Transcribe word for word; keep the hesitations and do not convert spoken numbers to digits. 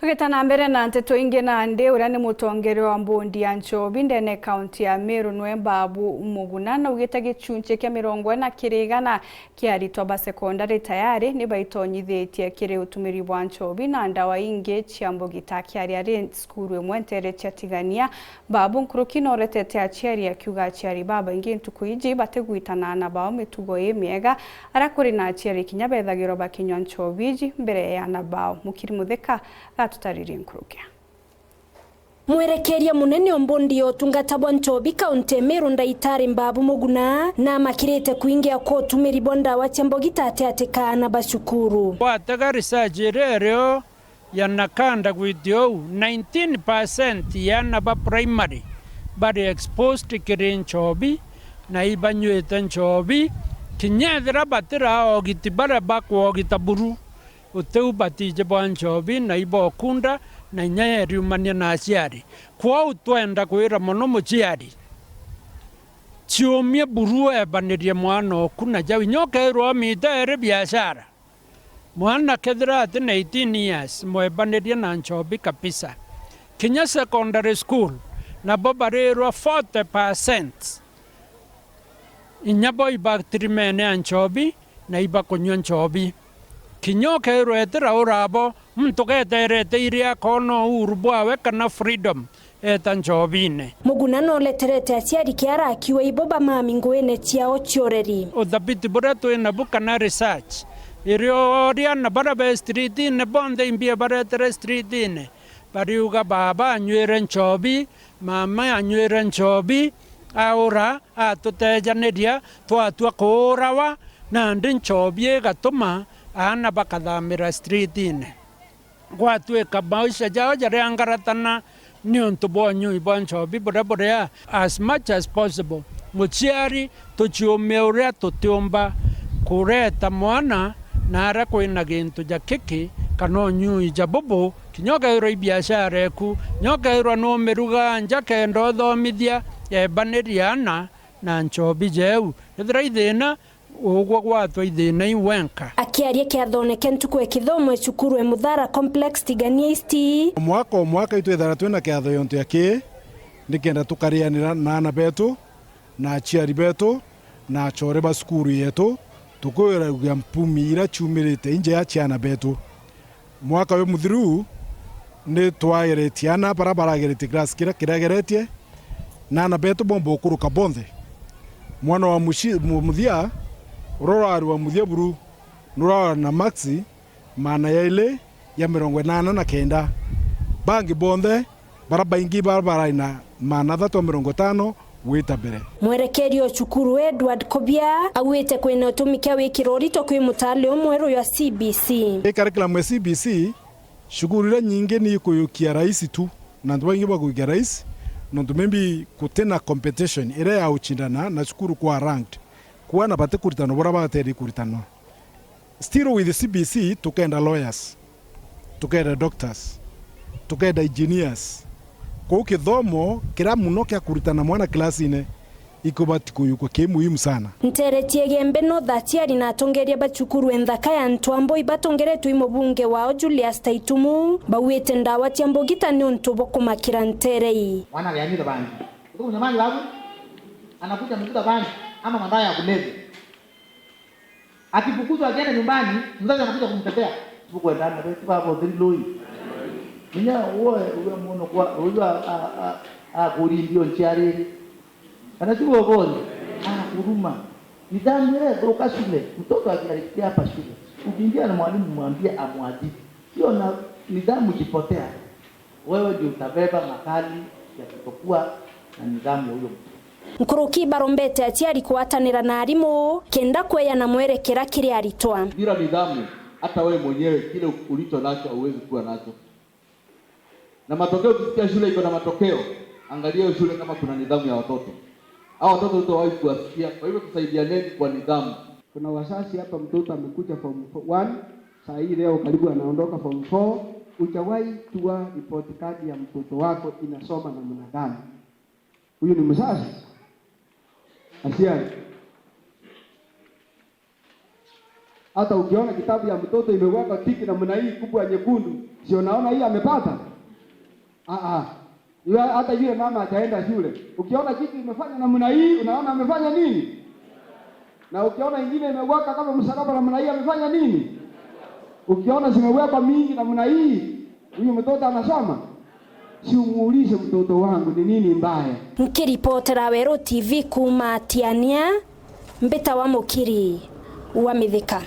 Tugita na mbere na nteto ingi, nandi uria ni mutongeria wa mbondi ya nchobi ndene kaunti ya Meru nwe Babu Muguna naugite gicunchi kia mirongo ina kiri igana kia aritwa ba sekondari tayari ni baitonyithitie kiri utumiri bwa nchobi na ndawa ingi cia mbugita. Akiaria ari cukuru imwe ntere cia Tigania, Babu nkuruki nooretete aciari akiuga aciari babaingi ntuku iji batigwita na aana bao mitugo imiega, aria kuri na aciari kinya bethagirwa bakinywa nchobi iji mbere ya aana bao. Mukiri Muthika gatutaririe nkuruki. Mwerekeria munene o mbondi ya utungata bwa nchobi kaunti ya Meru, Ndaitari Mbabu Muguna, namakirite kuingia kwa utumiri bwa ndawa cia mbogita atiati ka aana ba cukuru. Watega research iria irio ya nakanda gwiti uu, nineteen percent ya aana ba primary bari exposed kiri nchobi na ibanywite nchobi, kinya ethira batira ogiti baria bakwogita buru. Utiu batiji bwa nchobi na ibokunda na inya yeriumania na aciari. Kwou twenda kwira mono muciari, ciumie buru ebanirie mwana oku na jau. Inya ukeirwa omite eri biashara, mwana kethira ati na eighteen years, mwebanirie na nchobi kabisa. Kinya secondary school, nabo barirwa forty percent inya bo ibatirimene ya nchobi na ibakunywa nchobi. Kinya ukeirwa etira urabo, muntu geterete iria akona uhuru bwawe kana freedom, eta nchobine. Muguna nooleterete aciari kiara akiuga ibo bamami nguine ciao cia ureri. Uthabiti buria twi nabu kana research, irioria na baria be streetine bonthe imbie baretere streetine, bariuga baba anywire nchobi, mama anywire nchobi, aura, atutejaniria, twatua kuurawa, nandi nchobi igatuma aana bakathamira streetine. Gwatuika maisha jao jariangaratana niuntu bwa unyui bwa nchobi buria buria. As much as possible, muciari, tuciumie uria tutiumba kureta mwana na aria kwina gintu ja kiki kana unyui ja bubu, kinya ukeirwa i biashara eku, kinya ukeirwa numiruga nja kenda uthomithia, ebanirie aana na nchobi jeu. Ethira i thina, ugwe gwatwa i thina iu wenka. Akiaria kiathone kia ntuku ya kithomo e cukuru e Muthara Complex Tigania East, o mwaka o mwaka itwithaira twina kiatho yontu ya kii, nikenda tukarianira na aana betu, na aciari betu, na achore ba cukuru yetu, tukwiragia mpumi iria ciumirite injea ciana betu. Mwaka uyu muthiru, ni twageretie aana bara barageretie class kiria kirageretie, na aana betu bomba ukuruka bonthe. Mwana wa muci-, mu-, muthia, uria urari wa muthia buru, nurari na maksi maana yaili ya mirongo inana na kenda. Bangi bonthe, bara baingi bara barari na maana athatu na mirongo itano gwita mbere. Mwerekeri o cukuru Edward Kobia augite kwina utumi kia wikira urito kwi mutaale umweru jwa C B C. I curriculum ya C B C, cukuru iria nyingi ni ikuyukia raisi tu, na antu baingi bakuyukia raisi, nontu maybe gutina competition iria ya gucindana na cukuru kwa ranked. Kwana batikuritanwa buria bateeri kuritanwa. Still with C B C, tukenda lawyers, tukenda doctors, tukenda engineers. Kwou kithomo kiria muno kia kuritana mwana kilasine ikubati kuyukwa ki muhimu sana. Nteere cia Igembe North, aciari na atongeria ba cukuru e nthaka ya Ntwambo ibatongeretwe i mubunge wao Julius Taitumu, baugite ndawa cia mbugita ni untu bukumakira nteere ii. Mwana ageanire bangi. Utuku mnyamaji babu, anakuja amevuta bangi ama madawa ya kulevya. Akifukuzwa akienda nyumbani, mzazi anakuja kumtetea. Tukwenda na betu baba uthiri lui. Ninya uwe, uwe muno kwa, uwe a, a, a, a kuri ndio nchiariri. Kana si uwe boni? Ah, kuruma. Nidhamu ile thuka shule. Mtoto akiharibia hapa shule, ukiingia na mwalimu mwambie amwadhibu. Hiyo na nidhamu ikipotea, wewe ndio utabeba makali ya kutokuwa na nidhamu ya huyo mtoto. Nkuruki barombete aciari kugwatanira na arimu kenda kweyana mwerekera kiri aritwa. Bila nidhamu, hata wewe mwenyewe kile ulicho nacho hauwezi kuwa nacho. Na matokeo, ukisikia shule iko na matokeo, angalia hiyo shule kama kuna nidhamu ya watoto. Hao watoto hutawahi kuwasikia. Kwa hivyo tusaidianeni kwa nidhamu. Kuna wazazi hapa, mtoto amekuja form one, saa hii leo karibu anaondoka form four, hujawahi jua report card ya mtoto wako inasoma namna gani. Huyu ni mzazi? Aciari. Hata ukiona kitabu ya mtoto imewekwa tiki namna hii kubwa nyekundu, si unaona hii amepata? Ah, ah. Yule, hata yule mama ataenda shule. Ukiona kitu imefanya namna hii, unaona amefanya nini? Na ukiona ingine imewaka kama msalaba namna hii, amefanya nini? Ukiona zimewekwa mingi namna hii, huyu mtoto anasoma? Si umuulize, mtoto wangu, ni nini mbaya? Nkiripotera Weru T V kuuma Tiania, mbita wa Mukiri wa Mithika.